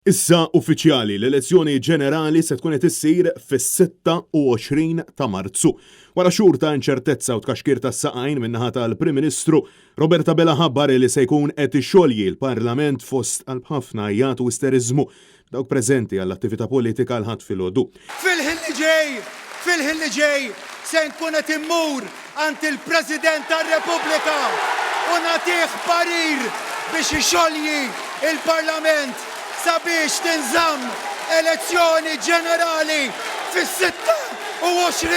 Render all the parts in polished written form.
Issa uffiċjali, l-elezzjoni ġenerali se tkun qed issir fis-26 ta' Marzu. Wara xhur ta' inċertezza u tkaxkir tas-saqajn min-naħa tal-Prim Ministru, Robert Abela ħabbar li se jkun qed ixolji l-Parlament fost qalb ħafna għajjat u isteriżmu dawk preżenti għall-attività politika l-Ħadd filgħodu. Fil-ħin li ġej, fil-ħin li ġej se nkun qed immur għand il-President tar-Repubblika u nagħtih parir biex ixolji l-Parlament sabiex tinżamm elezzjoni ġenerali fis-26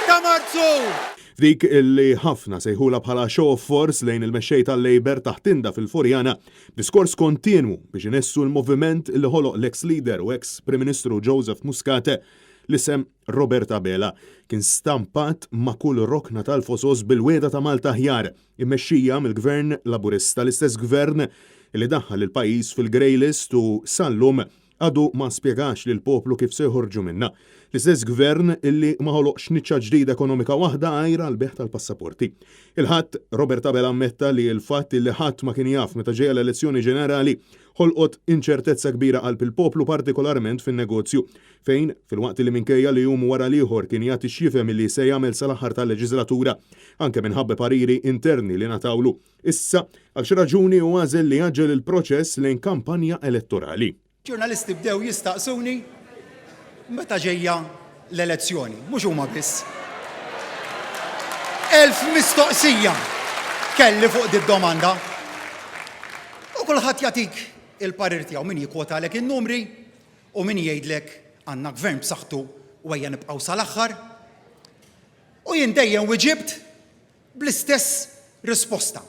ta' Marzu. F'dik li ħafna sejħulha bħala show of force lejn il-mexxej tal-Labour taħt tinda fil-Furjana, b'diskors kontinwu biex inessu l-moviment li ħoloq l-eks leader u eks Prim Ministru Joseph Muscat, l-isem Robert Abela kien stampat ma' kull rokna tal-Fosos bil-wegħda ta' Malta Aħjar, immexxija mill-Gvern Laburista, l-istess Gvern li daħħal lill-pajjiż fil-grey list u sal-lum għadu ma spjegax lill-poplu kif se joħorġu minnha. L-istess Gvern li ma ħoloqx niċċa ġdida ekonomika waħda għajr għall-bejgħ tal-passaporti. Il-Ħadd, Robert Abela ammetta li l-fatt li ħadd ma kien jaf meta ġejja l-elezzjoni ġenerali ħolqot inċertezza kbira qalb il-poplu partikolarment fin-negozju fejn, filwaqt li minkejja li jum wara l-ieħor kien jagħti x'jifhem li se jagħmel sal-aħħar tal-leġiżlatura, anke minħabba pariri interni li ngħatawlu, issa, għal xi raġuni hu għażel li jgħaġġel il-proċess lejn kampanja elettorali. Ġurnalisti bdew jistaqsuni meta ġejja l-elezzjoni, mhux huma biss. 1000 mistoqsija kelli fuq did-domanda. U kulħadd jagħtik il-parir tiegħu, min jikkwotalek in-numri, U min jgħidlek għandna gvern b'saħħtu u ejja nibqgħu sal-aħħar? U jien dejjem wiġibt bl-istess risposta,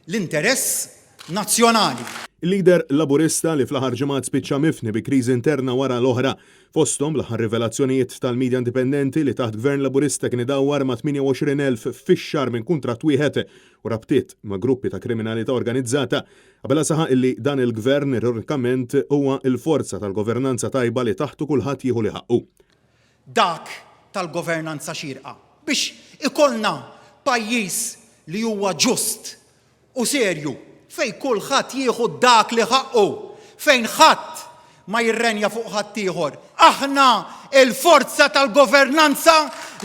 l-interess nazzjonali. Il-leader Laburista li fl-aħħar ġimgħat spiċċa mifni bi kriżi interna wara l-oħra, fosthom l-aħħar rivelazzjonijiet tal-media indipendenti li taħt Gvern Laburista kien idawwar ma' 28,000 fix-xahar minn kuntratt wieħed u rabtiet ma' gruppi ta' kriminalità organizzata, Abela saħaq illi dan il-Gvern ironikament huwa l-forza tal-governanza tajba li taħtu kulħadd jieħu li ħaqqu. Dak tal-governanza xierqa biex ikollna pajjiż li huwa ġust u serju fejn kulħadd jieħu dak li ħaqqu, fejn ħadd ma jirrenja fuq ħaddieħor. Aħna l-forza tal-governanza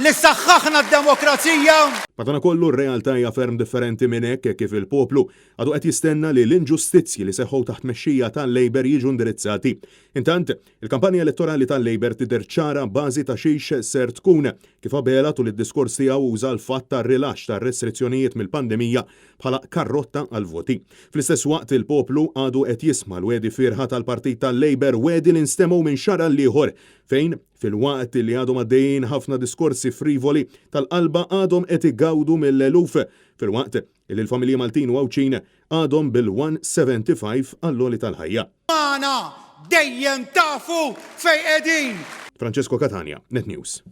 li saħħaħna d-demokrazija. Madanakollu r-realtà hija ferm differenti minn hekk hekk kif il-poplu għadu qed jistenna li l-inġustizzji li seħħu taħt tmexxija tal-Labour jiġu indirizzati. Intant, il-kampanja elettorali tal-Labour tidher ċara bażi ta' xiex ser tkun, kif Abela tul id-diskors tiegħu uża l-fatt tar-rilaxx tar-restrizzjonijiet mill-pandemija bħala karrotta għall-voti. Fl-istess waqt il-poplu għadu qed jisma' l-wegħdi fierħa tal-Partit tal-Labour, wegħdi li nstemgħu minn xahar għall-ieħor fejn, filwaqt li għadhom għaddejjin ħafna diskorsi frivoli, tal-qalba għadhom qed igawdu mill-eluf, filwaqt li l-familji Maltin u Għawdxin għadhom bil-175 għall-għoli tal-ħajja. Magħna dejjem tafu fejn qegħdin! Francesco Catania, Net News.